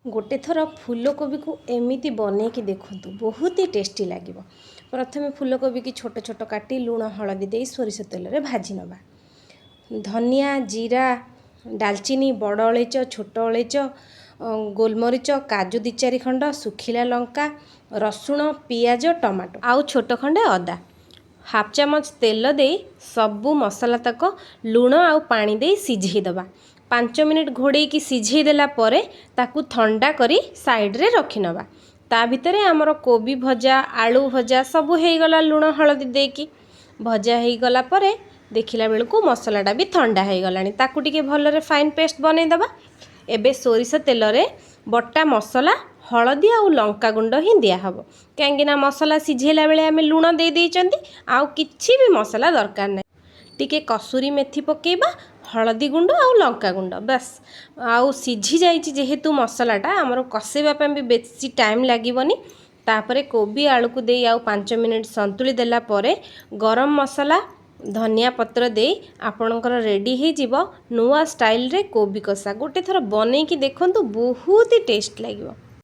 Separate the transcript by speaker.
Speaker 1: ଗୋଟେ ଥର ଫୁଲକୋବିକୁ ଏମିତି ବନେଇକି ଦେଖନ୍ତୁ, ବହୁତ ହି ଟେଷ୍ଟି ଲାଗିବ। ପ୍ରଥମେ ଫୁଲକୋବିକି ଛୋଟ ଛୋଟ କାଟି ଲୁଣ ହଳଦୀ ଦେଇ ସୋରିଷ ତେଲରେ ଭାଜି ନେବା। ଧନିଆ, ଜିରା, ଡାଲଚିନି, ବଡ଼ ଅଳେଇଚ, ଛୋଟ ଅଳେଇଚ, ଗୋଲମରିଚ, କାଜୁ ଦୁଇ ଚାରି ଖଣ୍ଡ, ଶୁଖିଲା ଲଙ୍କା, ରସୁଣ, ପିଆଜ, ଟମାଟୋ ଆଉ ଛୋଟ ଖଣ୍ଡେ ଅଦା, ହାଫ୍ ଚାମଚ ତେଲ ଦେଇ ସବୁ ମସଲା ତକ ଲୁଣ ଆଉ ପାଣି ଦେଇ ସିଝେଇ ଦେବା। 5 ମିନିଟ୍ ଘୋଡ଼େଇକି ସିଝେଇ ଦେଲା ପରେ ତାକୁ ଥଣ୍ଡା କରି ସାଇଡ଼୍ରେ ରଖିନେବା। ତା ଭିତରେ ଆମର କୋବି ଭଜା, ଆଳୁ ଭଜା ସବୁ ହେଇଗଲା। ଲୁଣ ହଳଦୀ ଦେଇକି ଭଜା ହେଇଗଲା ପରେ ଦେଖିଲା ବେଳକୁ ମସଲାଟା ବି ଥଣ୍ଡା ହେଇଗଲାଣି। ତାକୁ ଟିକେ ଭଲରେ ଫାଇନ୍ ପେଷ୍ଟ ବନେଇଦେବା। ଏବେ ସୋରିଷ ତେଲରେ ବଟା ମସଲା, ହଳଦୀ ଆଉ ଲଙ୍କା ଗୁଣ୍ଡ ହିଁ ଦିଆହେବ, କାହିଁକିନା ମସଲା ସିଝେଇଲା ବେଳେ ଆମେ ଲୁଣ ଦେଇ ଦେଇଛନ୍ତି, ଆଉ କିଛି ବି ମସଲା ଦରକାର ନାହିଁ। ଟିକେ କସୁରୀ ମେଥି ପକାଇବା, ହଳଦୀ ଗୁଣ୍ଡ ଆଉ ଲଙ୍କା ଗୁଣ୍ଡ, ବାସ୍। ଆଉ ସିଝି ଯାଇଛି ଯେହେତୁ ମସଲାଟା, ଆମର କଷେଇବା ପାଇଁ ବି ବେଶୀ ଟାଇମ୍ ଲାଗିବନି। ତାପରେ କୋବି ଆଳୁକୁ ଦେଇ ଆଉ 5 ମିନିଟ୍ ସନ୍ତୁଳି ଦେଲା ପରେ ଗରମ ମସଲା, ଧନିଆ ପତ୍ର ଦେଇ ଆପଣଙ୍କର ରେଡ଼ି ହେଇଯିବ ନୂଆ ଷ୍ଟାଇଲରେ କୋବି କଷା। ଗୋଟେ ଥର ବନେଇକି ଦେଖନ୍ତୁ, ବହୁତ ହି ଟେଷ୍ଟ ଲାଗିବ।